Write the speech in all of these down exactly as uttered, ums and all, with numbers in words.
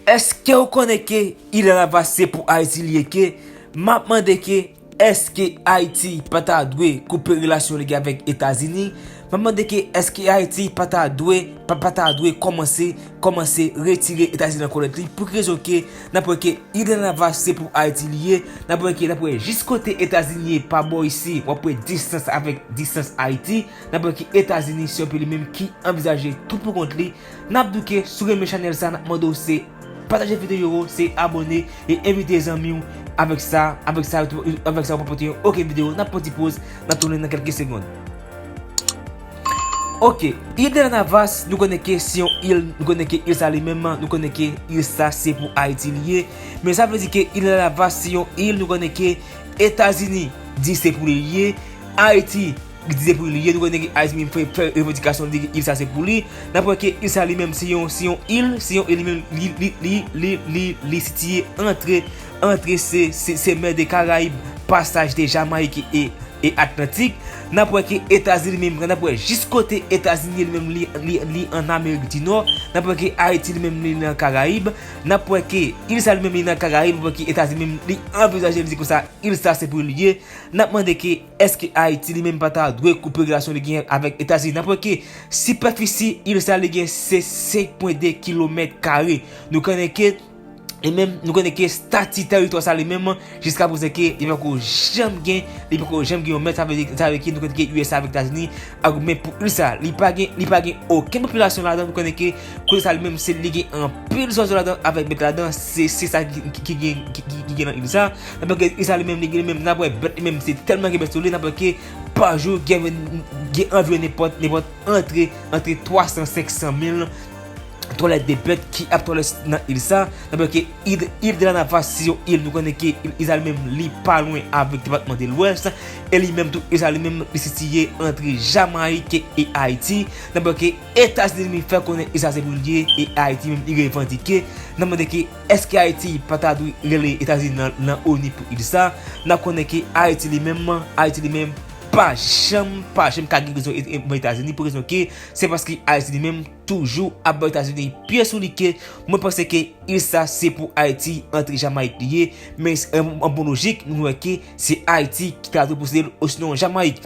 Èske w konnen ke Ilè Navas se pou Ayiti li ye ke? M ap mande ke èske Ayiti pa ta dwe koupe relasyon li gen avèk Etazini? M ap mande ke èske Ayiti pa ta dwe, pa, pa ta dwe kòmanse, kòmanse retire Etazini nan kòlèt li? Pou ki rezon ke n ap wè ke Ilè Navas se pou Ayiti li ye? N ap wè ke, n ap wè jis kote Etazini ye pa bò isi, w ap wè distans avèk distans Ayiti. N ap wè ke Etazini se yon peyi li menm ki anvizaje tou pou kont li. N ap di w ke si w renmen chanèl sa, n ap mande w se pataje videyo, se abòne e envite zanmi w. Avèk sa, avèk sa, avèk sa, w pa pote yon okenn videyo. N ap pran ti poz, n ap tounen nan kèlke segonn. Ok, Ilè Navas, nou konnen ke se yon il, nou konnen ke il sa li menm, nou konnen ke il sa se pou Ayiti li ye. Men sa vle di ke Ilè Navas se yon il, nou konnen ke Etazini di se pou li li ye. Ayiti li di se pou li li ye. Nou konnen ke Ayiti menm fè, fè revandikasyon li, il sa se pou li. N ap wè ke il sa li menm se yon, se yon il, se yon il li menm, li, li, li, li, li, li sitiye antre, antre se, se, se mè de Karayib, pasaj de Jamayik e, e Atlantik. N ap wè ke Etazini menm, n ap wè jis kote Etazini li menm li, li, li an Amerik di Nò. N ap wè ke Ayiti li menm li nan Karayib. N ap wè ke il sa li menm li nan Karayib, n ap wè ke Etazini menm li anvizaje li di konsa, il sa se pou li ye. N ap mande ke èske Ayiti li menm pa ta dwe koupe relasyon li gen avèk Etazini? N ap wè ke sipèfisi il sa li gen se senk pwen de kilomèt kare. Nou konnen ke, e menm nou konnen ke stati tèritwa sa li menm, jiska prezan ke li poko janm gen, li poko janm gen yon mèt, sa vle di, sa vle di ke nou konnen ke U S A avèk Etazini, ak men pou il sa, li pa gen, li pa gen okenn popilasyon ladan, nou konnen ke kote sa li menm se li gen anpil zwazo ladan avèk bèt ladan, se, se sa ki, ki, ki gen, ki, ki, ki gen nan il sa. N ap wè ke il sa li menm, li gen li menm, n ap wè bèt li menm, se tèlman gen bèt sou li, n ap wè ke pa jou gen, gen anviwon nenpòt, nenpòt antre, antre twa san, senk san mil twalèt de bèt ki ap twalèt nan il sa. N ap wè ke il, il de la Navas se yon il, nou konnen ke il, il sa li menm li pa lwen avèk depatman de Lwès, e li menm tou il sa li menm li sitiye antre Jamayik e Ayiti. N ap wè ke Etazini li fè konnen il sa se pou li ye, e Ayiti menm li revandike. N ap mande ke èske Ayiti pa ta dwe rele Etazini nan, nan ONU pou il sa? N ap konnen ke Ayiti li menm, Ayiti li menm pa janm, pa janm ka gen rezon e, e, Etazini, pou rezon ke se paske Ayiti li menm toujou ap bay Etazini pye sou li ke mwen panse ke il sa se pou Ayiti antre Jamayik li ye, men an, an bon lojik, nou wè ke se Ayiti ki ta dwe posede l, osinon Jamayik.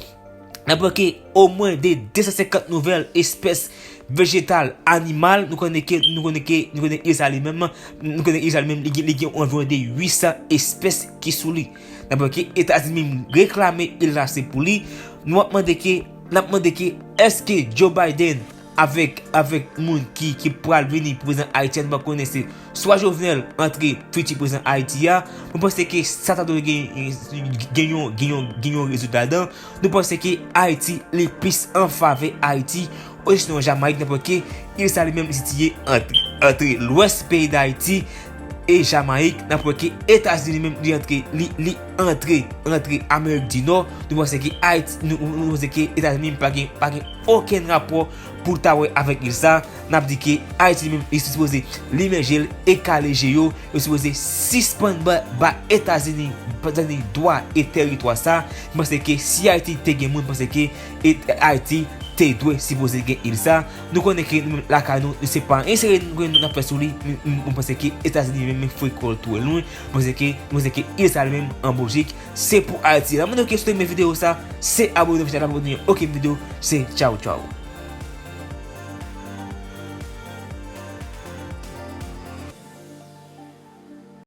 N ap wè ke omwen de de san senkant nouvèl espès vejetal, animal, nou konnen ke, nou konnen ke, nou konnen il sa li menm, nou konnen il sa li menm, li gen, li gen anviwon de uit san espès ki sou li. N ap wè ke Etazini menm reklame il la se pou li. Nou ap mande ke, n ap mande ke, èske Joe Biden avèk, avèk moun ki, ki pral vini prezidan ayisyen, nou pa konnen se swa Jovenel antre fiti prezidan Ayiti a, nou panse ke sa ta dwe gen, gen yon, gen yon, gen yon rezoud ladan. Nou panse ke Ayiti li plis an favè Ayiti, osinon Jamayik, n ap wè ke il sa li menm li sitiye antre, antre lwès peyi Dayiti e Jamayik. N ap wè ke Etazini li menm li antre, li, li antre, antre Amerik di Nò. Nou panse ke Ayiti, nou, nou, nou panse ke Etazini pa gen, pa gen okenn rapò pou l ta wè avèk il sa. N ap di ke Ayiti li menm, li sipoze limen je l e kale je yo. Yo sipoze sispann ba, ba Etazini, Etazini dwa e tèritwa sa. M panse ke si Ayiti te gen moun, m panse ke e, Ayiti te dwe sipoze gen il sa. Nou konnen ke nou menm lakay nou, se pa en sere nou, nou, n ap fè sou li. M, m, m panse ke Etazini menm, men foure kò l twò lwen. M panse ke, m panse ke il sa li menm an bon lojik se pou Ayiti. Nan mwen ke sou te renmen videyo sa, se abòne official, abòne okenn videyo, se tchaw tchaw.